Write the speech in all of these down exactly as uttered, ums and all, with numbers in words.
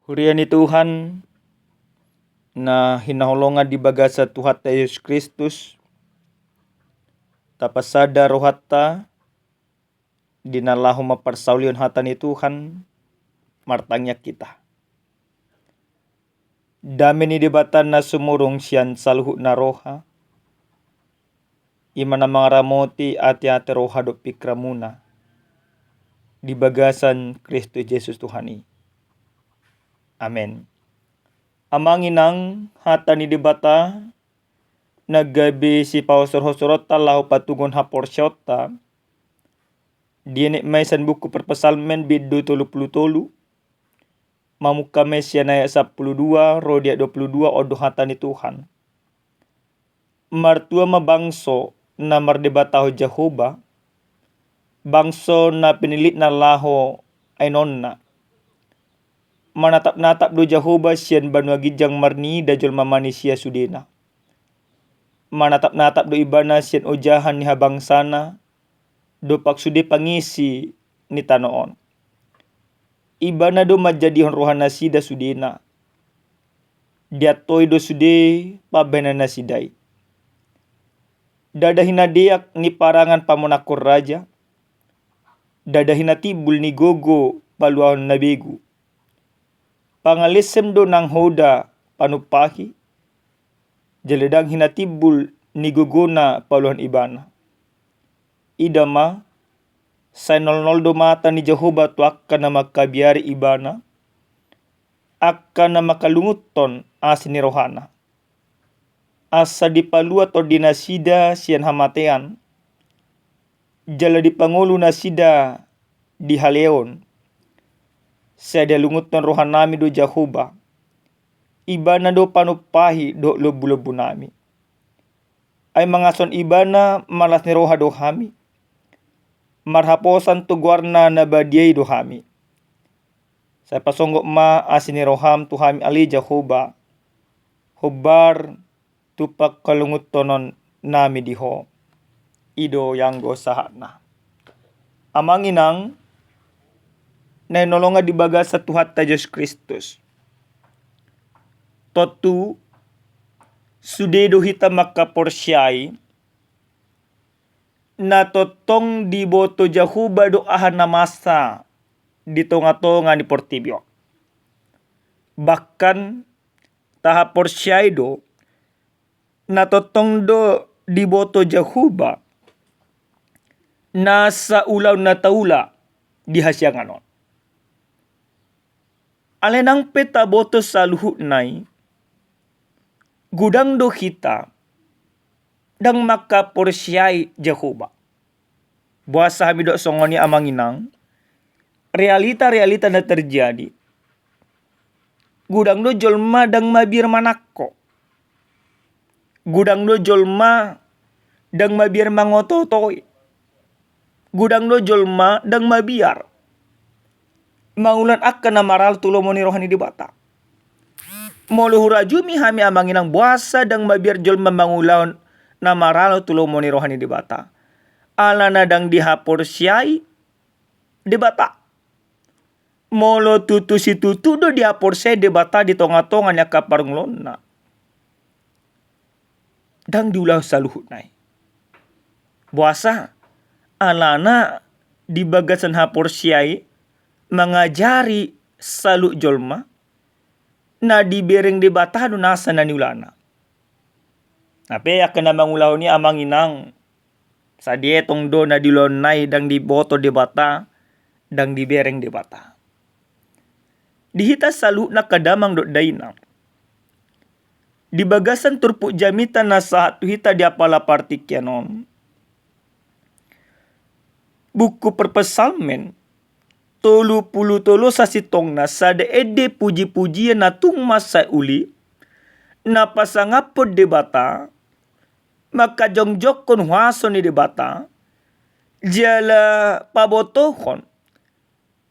Huria ni Tuhan na hinaholongan di bagasan Tuhanta Jesus Kristus, tapasada rohanta di na laho mamparsaulihon hata ni Tuhan. Martangiang hita. Dame ni Debata na sumurung sian saluhutna roha, i ma na mangaramoti ateate, roha dohot pingkiranmuna di bagasan Kristus Jesus Tuhan i. Amen. Amang inang, hata ni Debata na gabe sipahosorhosoronta laho patugon haporseaonta, dienet ma i sian buku Parpsalmen bindu tolu pulu tolu, mamungka ma i sian ayat sampulu dua ro di ayat dua pulu dua. On do hata ni Tuhan. Martua ma bangso na mardebatahon Jahowa, bangso na pinillitna laho ainonna. Manatapnatap do Jahowa sian banua ginjang marnida jolma manisia sudena. Manatapnatap do Ibana sian ojahan ni habangsana, dompak sude pangisi ni tano on. Ibana do manjadihon rohanasida sudena. Diantoi do sude pambahenannasida i. Ndada hinadeak ni parangan pamonangkon raja, ndada hinatimbul ni gogo paluahon na begu. Pangalesem do nang hoda panumpahi, jala ndang hinatimbul ni gogona paluahon Ibana. Ida ma, sai nolnol do mata ni Jahowa tu angka na mangkabiari Ibana, angka na mangkalunguthon asi ni rohana. Asa dipalua tondinasida sian hamatean, jala dipangolu nasida di haleon. Sai dihalunguthon rohanami do Jahowa, Ibana do panumpahi dohot lombulombunami. Ai mangasuhon Ibana marlas ni roha do hami, marhaposan tu goarna na badia i do hami. Sai pasonggot ma asi ni roham tu hami ale Jahowa, hombar tu pangkalunguthononnami di Ho. I do ianggo sahatna. Amang inang na hinaholongan di bagasan Tuhanta Jesus Kristus. Tontu sude do hita mangkaporseai na tongtong diboto Jahowa do aha na masa di tongatonga ni portibi on. Bahkan tahaporseai do na tongtong do diboto Jahowa nasa ulaon na taula di hasiangan on. Alai nang pe taboto saluhutna i, godang do hita ndang mangkaporseai Jahowa. Boasa hami dok songon i amang inang? Realita-realita na terjadi. Godang do jolma ndang mabiar manangko. Godang do jolma ndang mabiar mangotootoi. Godang do jolma ndang mabiar mangulahon angka na maralo tu lomo ni roha ni Debata. Molo hurajumi hami amang inang, boasa ndang mabiar jolma mangulahon na maralo tu lomo ni roha ni Debata? Alana ndang dihaporseai Debata. Molo tutu situtu do dihaporseai Debata di tongatonga ni angka parngoluonna, ndang diulahon saluhutna i. Boasa? Alana di bagasan haporseai mangajari saluhut jolma na dibereng Debata do nasa na niulana. Hape angka na mangulahon i amang inang, sai dietong do na diulahonna i, ndang diboto Debata, ndang dibereng Debata. Di hita saluhutna angka damang dohot dainang, di bagasan turpuk jamita na sahat tu hita di apala partingkian on, buku Parpsalmen tolu pulu tolu sasintongna sada ende pujipujian na tung mansai uli, na pasangaphon Debata, mangkajongjongkon huaso ni Debata, jala pabotohon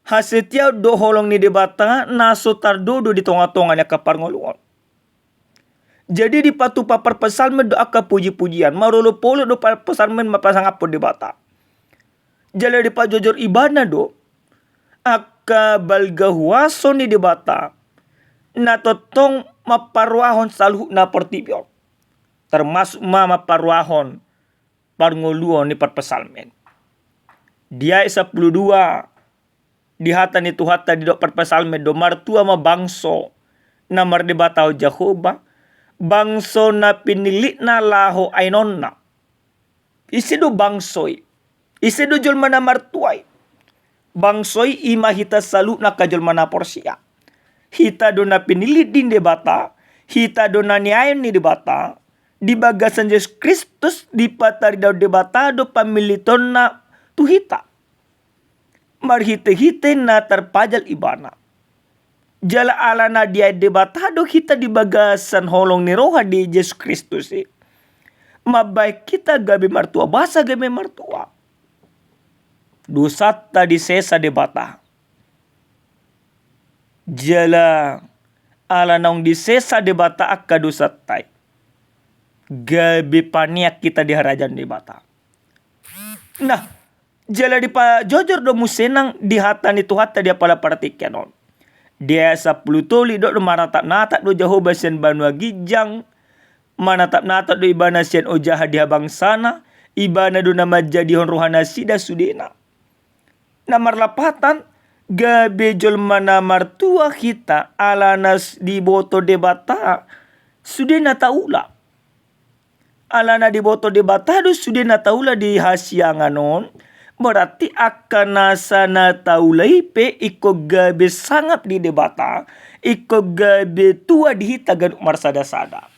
hasetiaon dohot holong ni Debata na so tardodo di tongatonga ni angka parngoluon. Jadi dipatupa Parpsalmen do angka pujipujian, marolopolop do Parpsalmen mapasangaphon Debata. Jala dipajojor ibana do angka balga huaso ni Debata na tongtong mamparrohahon saluhut na portibi on, termasuk ma mamparrohahon parngoluon ni parpsalmen. Di ayat sampulu dua, di hata ni Tuhanta didok parpsalmen do: Martua ma bangso na mardebatahon Jahowa, bangso na pinillitna laho ainonna. Ise do bangso i? Ise do jolma na martua i? Bangso i ima hita saluhutna angka jolma na porsea. Hita do na pinillit ni Debata, hita do na niaeon ni Debata, di bagasan Jesus Kristus dipataridahon Debata do pamillitonna tu hita marhitehite na tarpajal Ibana. Jala ala na diae Debata do hita di bagasan holong ni roha di Jesus Kristus i, mambahen hita gabe martua basa, gabe martua. Dosanta disesa Debata. Jala ala naung disesa Debata angka dosanta i, gabe paneang hita di harajaon Debata. Nah, jala dipajojor do muse nang di hata ni Tuhanta di apala partingkian on. Di ayat sampulu tolu didok do: Manatap-natap do Jahowa sian banua ginjang, manatap-natap do Ibana sian ojahan di habangsana, Ibana do na manjadihon rohanasida sudena. Na marlapatan, gabe jolma na martua hita ala na s-, diboto Debata sude na taula. Ala na diboto Debata do sude na taula di hasiangan on, berarti angka nasa na taula i pe ingkon gabe sangap di Debata, ingkon gabe tua di hita ganup marsada-sada.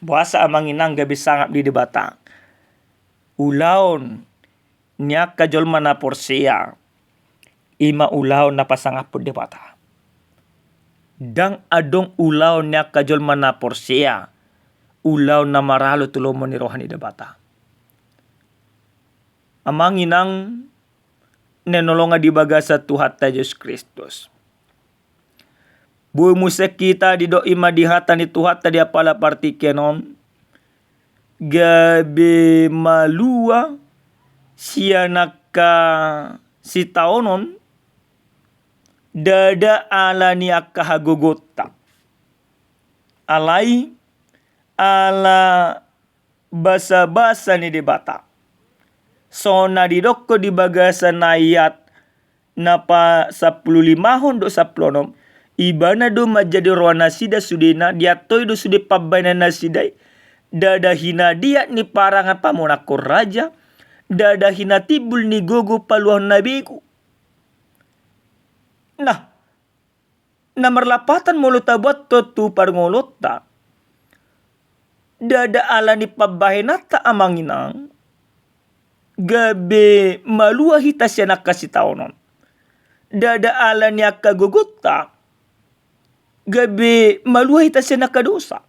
Boasa, amang inang, gabe sangap di Debata? Ulaon ni angka jolma na porsea, ima ulaon na pasangaphon Debata. Ndang adong ulaon ni angka jolma na porsea, ulaon na maralo tu lomo ni roha ni Debata. Amang inang na hinaholongan di bagasan Tuhanta Jesus Kristus. Boi muse hita didok ima di hata ni Tuhanta di apala partingkian on, gabe malua sian angka sitaonon, ndada ala ni angka hagogotta. Alai ala basa-basa ni Debata. Songon na didokkon di bagasan ayat na pa sampulu limahon dohot sampulu onom, Ibana do manjadi rohanasida sudena, diantoi do sude pambahenannasida i, ndada hinadiat ni parangan pamonangkon raja, ndada hinatimbul ni gogo paluahon na begu. Nah, na marlapatan molo taboanhon tu parngoluonta, ndada ala ni pambahenanta, amang inang, gabe malua hita sian angka sitaonon. Ndada ala ni angka gogonta, gabe malua hita sian angka dosa.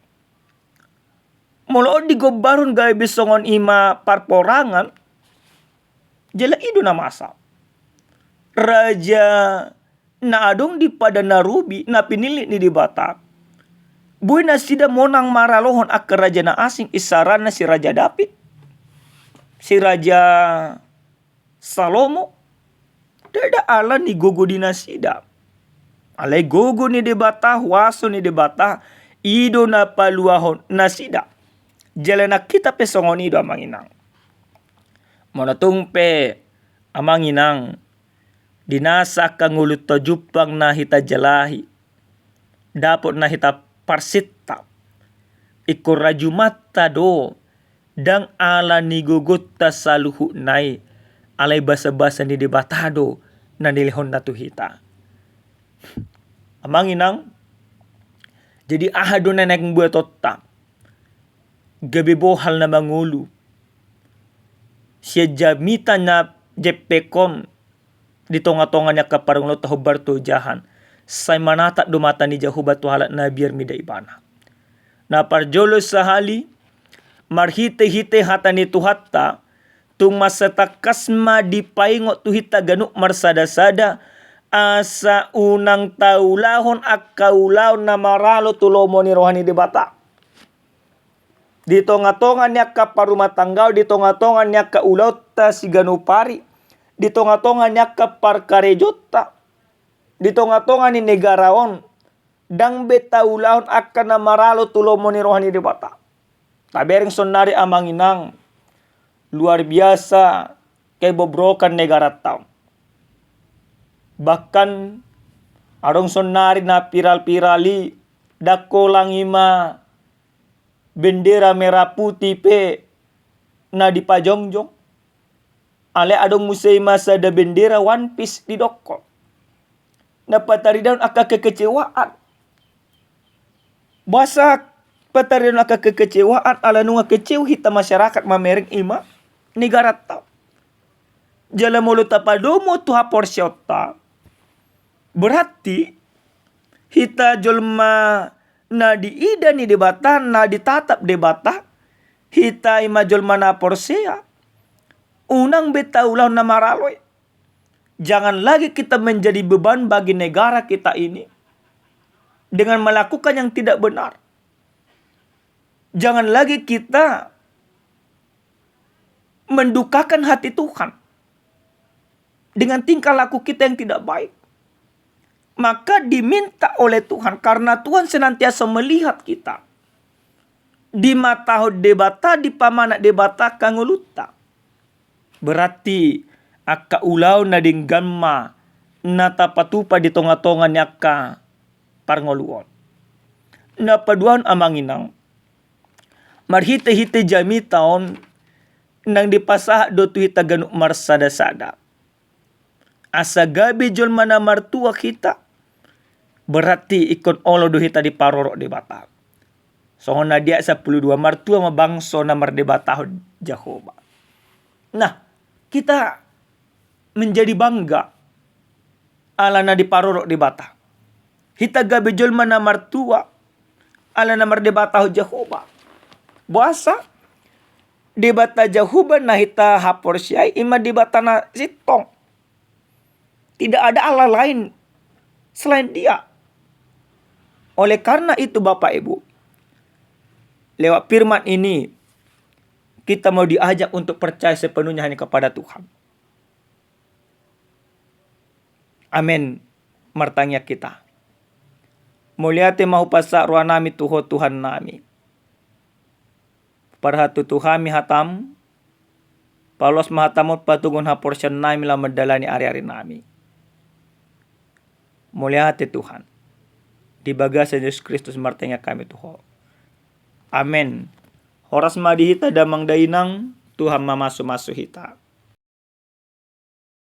Molo on digombarhon gabe songon i ma parporangan, jala i do na masa. Raja na adong di Padan na Robi, na pinillit ni Debata, boi nasida monang maralohon angka raja na asing, isarana si Raja Daud, si Raja Salomo, ndada ala ni gogo di nasida. Alai gogo ni Debata, huaso ni Debata, i do na paluahon nasida. Jala nang hita pe songon i do, amang inang. Molo tung pe, amang inang, di nasa angka ngolunta jumpang na hita jalahi, dapot na hita parsinta, ingkon rajumanta do, ndang ala ni gogonta saluhutna i, alai basa-basa ni Debata do na nilehonna tu hita. Amang inang, jadi aha do na naeng buatonta gabe bohal na mangolu sian jamita na jempek on di tonga-tonga ni angka parngoluonta hombar tu ojahan, sai manatap do mata ni Jahowa tu halak na biar mida Ibana. Na parjolo sahali, marhite-hite hata ni Tuhanta, tung mansai tangkas ma dipaingot tu hita ganup marsada-sada, asa unang taulahon angka ulaon na maralo tu lomo ni roha ni Debata. Di tonga-tonga ni angka parumatanggaon, di tonga-tonga ni angka ulaonta siganup ari, di tonga-tonga ni angka parkarejonta, di tonga-tonga ni negara on, Ndang be taulahon angka na maralo tu lomo ni roha ni Debata. Tabereng saonnari amang inang, luar biasa kebobrokan negaranta on. Bahkan adong saonnari na viral-viral i, ndang holan i ma bendera merah putih pe na dipajongjong. Alai adong muse i ma sada bendera One Piece didokkon. Na pataridahon angka kekecewaan. Boasa pataridahon angka kekecewaan? Ala nunga kecewa hita masyarakat mamereng i ma negaranta. Jala molo tapadomu tu haporseaonta, berarti hita jolma na diida ni Debata, na ditatap Debata, hita i ma jolma na porsea, unang be taulahon na maralo i. Jangan lagi kita menjadi beban bagi negara kita ini dengan melakukan yang tidak benar. Jangan lagi kita mendukakan hati Tuhan dengan tingkah laku kita yang tidak baik. Maka diminta oleh Tuhan, karena Tuhan senantiasa melihat kita. Dimatahon Debata, dipamanat Debata angka ngolunta. Berarti angka ulaon na denggan ma na tapatupa di tonga-tonga ni angka parngoluon. Na paduahon amang inang, marhite-hite jamita on, nang dipasahat do tu hita ganup marsada-sada. Asa gabe jolma na martua hita, berarti ingkon olo do hita diparorot Debata. Songon na di ayat sampulu dua, martua ma bangso na mardebatahon Jahowa. Nah, kita menjadi bangga ala na diparorot Debata. Hita gabe jolma na martua ala na mardebatahon Jahowa. Boasa? Debata Jahowa na hita haporseai i ma Debata na sintong. Tidak ada Allah lain selain Dia. Oleh karena itu, Bapak Ibu, lewat firman ini, kita mau diajak untuk percaya sepenuhnya hanya kepada Tuhan. Amen. Martangiang hita. Mauliate ma hupasahat rohanami tu Ho Tuhannami. Parhatutu hami hataM, paloas ma hataM on patoguhon haporseaonnami laho mandalani ari-arinami. Mauliate Tuhan. Di bagasan Jesus Kristus martangiang hami tu Ho. Amen. Horas ma di hita damang dainang, Tuhan mamasu-masu hita.